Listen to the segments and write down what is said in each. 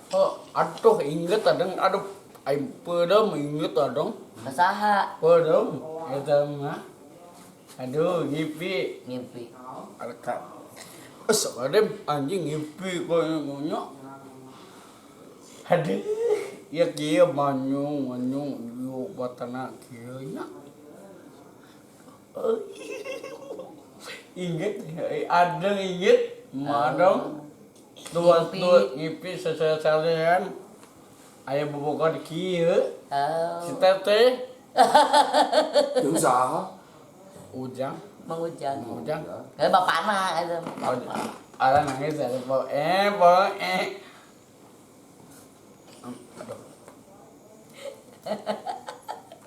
Oh, aduh inget adeng, aduh aing peudeum inget adeng. Saha? Peudeum eta mah. Aduh, ngimpi. Ngimpi. Ada Astagfirullahaladzim, anjing ngimpi kok monyok. Aduh, ya kieu manyung manyung yuk batana kieu nya. Inget, ada inget, madong. Dua dua ngimpi seseselean. Aya bobogohan kieu. Si teteh. Jeung saha? Ujang. Mang Ujang. Ujang. Eh bapana eta. Bapak. Ada nangis ada po eh po eh. Aduh.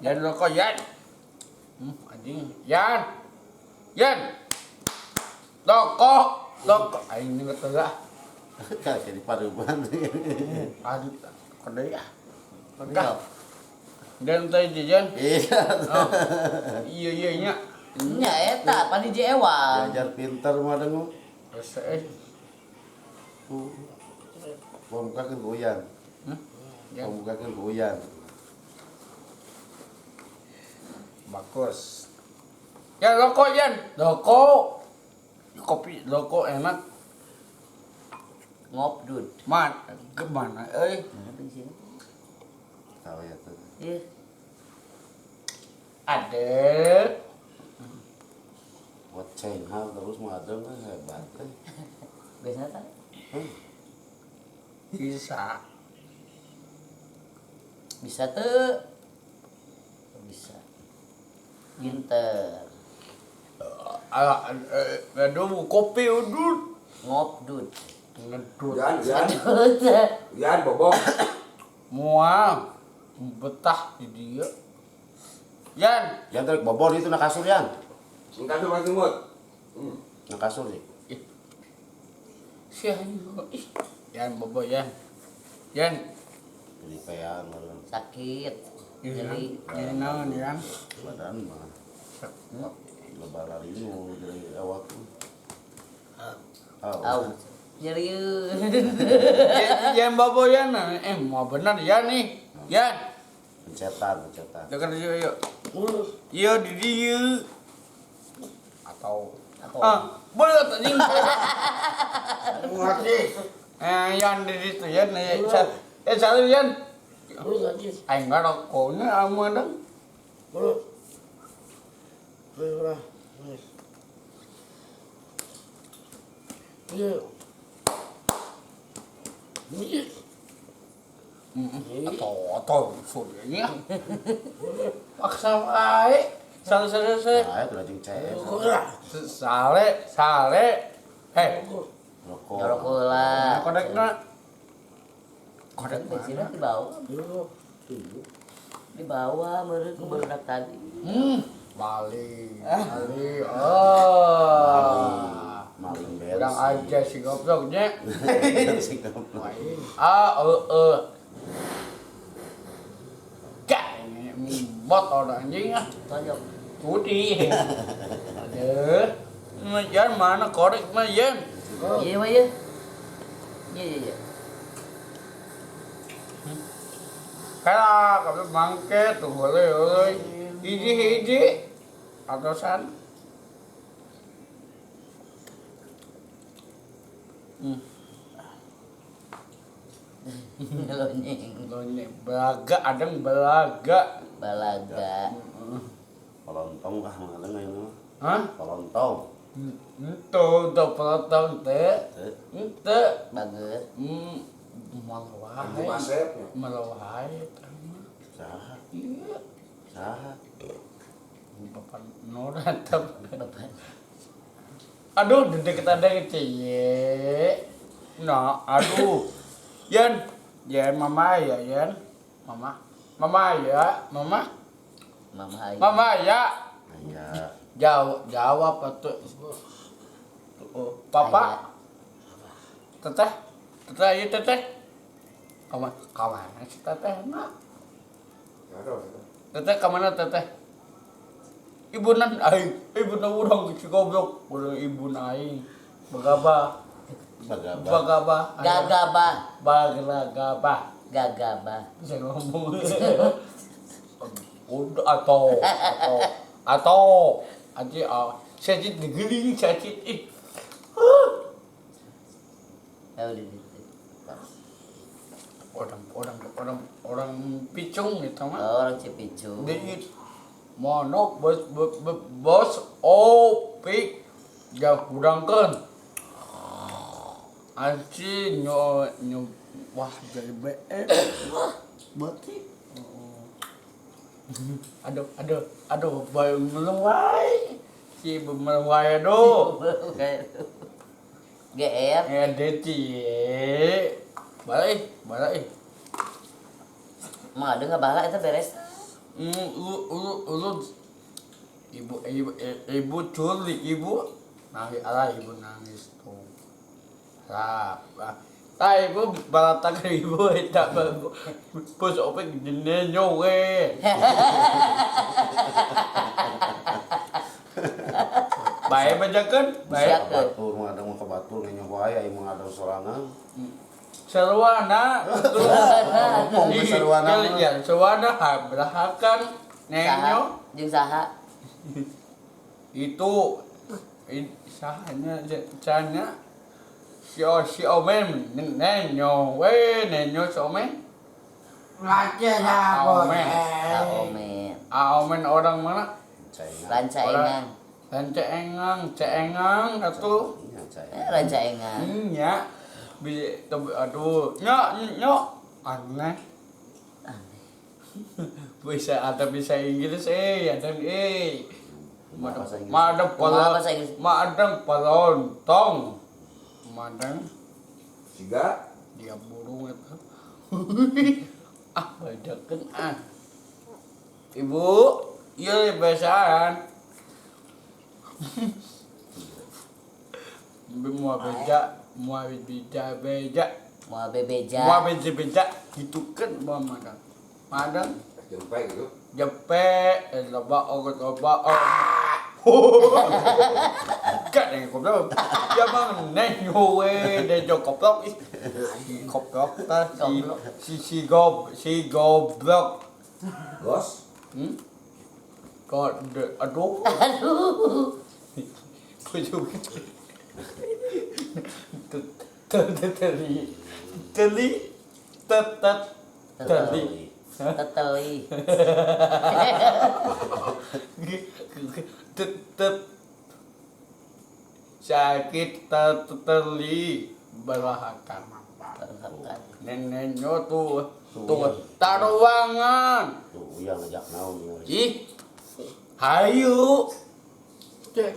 Yan rokok yan. Anjing. Yan. Yan. Rokok, rokok. Aing ini betul lah. Kayak di paruban. Aduh, kode ya. Kode. Dan teh jajan. Iya. Oh. Iya iya nya. Nya eta pan hiji ewang. Diajar pintar mah dengu. Rese eh. Bukakeun goyang. Hmm? Ya. Bukakeun goyang. Bagus. Ya rokok Yan, rokok. Kopi rokok enak. Ngopdud. Man, kemana euy? Mana bensin? Tahu ya tuh. Iya. Ada. Buat cenghar terus mah ada mah hebat teh. Biasanya teh. Bisa. Bisa tuh. Bisa. Pinter. Aduh, kopi udut. Ngopdud. Ngedut. Yan, yan. Yan bobok. Mual. Betah di dia. Yan. Yan tarik bobor itu na kasur yan. Sing kasur masih mut. Na kasur sih. Si ih. Yan bobo yan. Yan. Jadi pean Sakit. Jadi Jadi naon yan? Badan mah. Lebaran ini jadi awak. Au. Nyeri. Yan bobo yan. Eh mau benar yan nih. Yan. Pencetan, pencetan. Dekat yuk yuk. Iya di dia. Atau Atau. Ah, boleh anjing. Ngerti. Eh, yan di situ yan. Eh, salah yan. Aing ngarokoknya aman dong. Atau surganya. Paksa wae. Sale sale sale. Nah, itu lajeng CS. Sale sale. Hei, Rokok. Rokok lah. kodekna. Kodek Bensinnya di bawah. Di bawah meureun ku barudak tadi. Bali, Bali. Oh. Maling bensin. Kurang aja si gobloknya. Si goblok. Ah, eh. Gak, ini bot orang anjing ah. Tonjok. Putih. Aduh. Yan mana korek mah yan. Iya, Pak, iya. Iya, iya, iya. Kalah, kami bangke tuh boleh, boleh. Hiji hiji. Atosan. Lonyeng. Lonyeng belaga, adeng belaga. Balaga. Pelontong ah mana ini mah. Hah? Pelontong. Ente, udah pelontong teh. Ente. Bagus. Malah wae. Masep. Malah wae. Saha? Iya. Saha? Bapak Nora tetap. Bapak. Aduh, deket ada cie. Nah, aduh. Yan, Yan mama ya, Yan. Mama. Mama ya, mama. Mama ayo. Mama ya. Iya. Jawab, jawab atuh. Oh, papa. Teteh. Teteh ayo teteh. Kemana? Kemana si teteh nak? Teteh kemana teteh? Ibu nan aing, ibu na urang si goblok, urang ibu na aing. Begaba. Bagabah. Bagabah. Gagabah. Bagabah. Gagabah. Bisa ngomong. Udah atau aja ah saya digeling saya ih. Orang Picung itu mah. Oh, orang Cipicung. Di monok bos bos opik ya hudangkeun. Anci nyo nyo wah jadi BM. Berarti aduh aduh aduh bayang meluai si meluai aduh. GR. Deti. Balik, balik. Mah ada nggak balak itu beres. Lu ibu culik ibu. Nangis, alah ibu nangis tuh. Lah, ah ibu balatak ibu tak bos opek nenyo we. Bae bajakeun, bae. Batur mah ada mah ka batur ngenyo wae aya mah ada sorangan. Sarwana. Ngomong ke sarwana. Ya, sarwana habrahakan nenyo Jeung saha? Itu sahanya sahanya si omen nenyo we nenyo si omen. Omen. Omen. Omen orang mana? Rancaengang. Rancaengang, Caengang atuh. Rancaengang. Nya. Bisa aduh, nyok nyok aneh. Bisa ada bisa Inggris ada Madang madang palontong. Madang siga dia burung itu. Ah, bajakeun ah. Ibu, ieu biasaan. Mau beja, mau beja beja. Mau bebeja. Mau beja beja gitu kan mau madang. Madang jempe gitu. Jempe, loba ogot loba. Gak yang goblok. Ya bang nenyo we, nenyo goblok. Goblok ta si si gob si goblok. Gos. Kok aduh. Aduh. Kujuk. Teli teli tetep teli teteli tetep sakit teteli balahakan neneknya tuh tuh taruangan tuh yang ngajak naon ih hayu cek.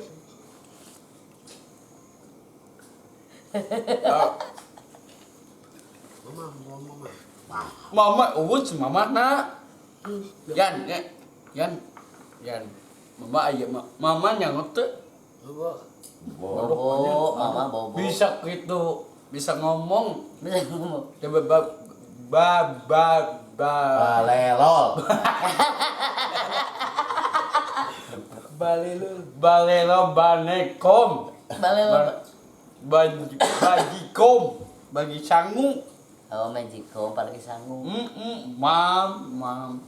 Mama, uwus mama nak. Yan, yan, yan. Mama aja, mama nyangut tuh. Bobo, mama bobo. Bisa gitu, bisa ngomong. Bisa ngomong. Coba ba ba ba ba. Balelol. Balelo, balelo banekom. Balelo. Bajikom, bagi sangu. Oh, majikom bagi sangu. Mam, mam.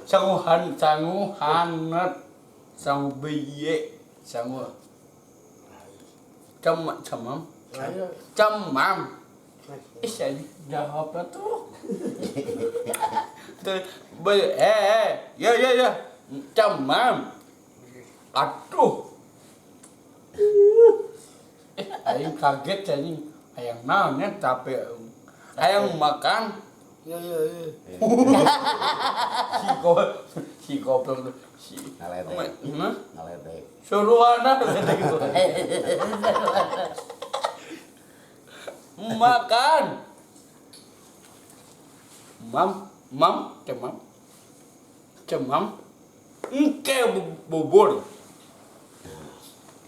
Sangu han, sangu hanet, sangu biye, sangu. Cem, cemam, cemam. Ih, saya jawab tuh. Ya ya ya, cemam. Aduh. Aing kaget anjing. Hayang naon nya capek. Hayang makan. Ya ya ya. Si goblok si ngaledek. Ngaledek. Suruhana gitu. Makan. Mam, mam, cemam. Cemam. Engke bubur.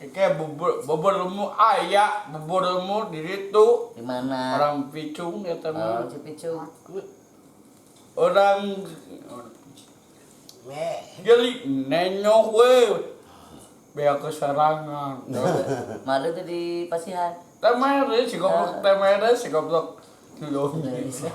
Kayak bubur lemu ayak, bubur lemu di situ. Di mana? Orang Picung ya teman. Orang Cipicung. Orang jadi nenyok we. Biar keserangan. Malu tuh di Pasihan. Temere si goblok, temere si goblok. Lho. Nggak bisa.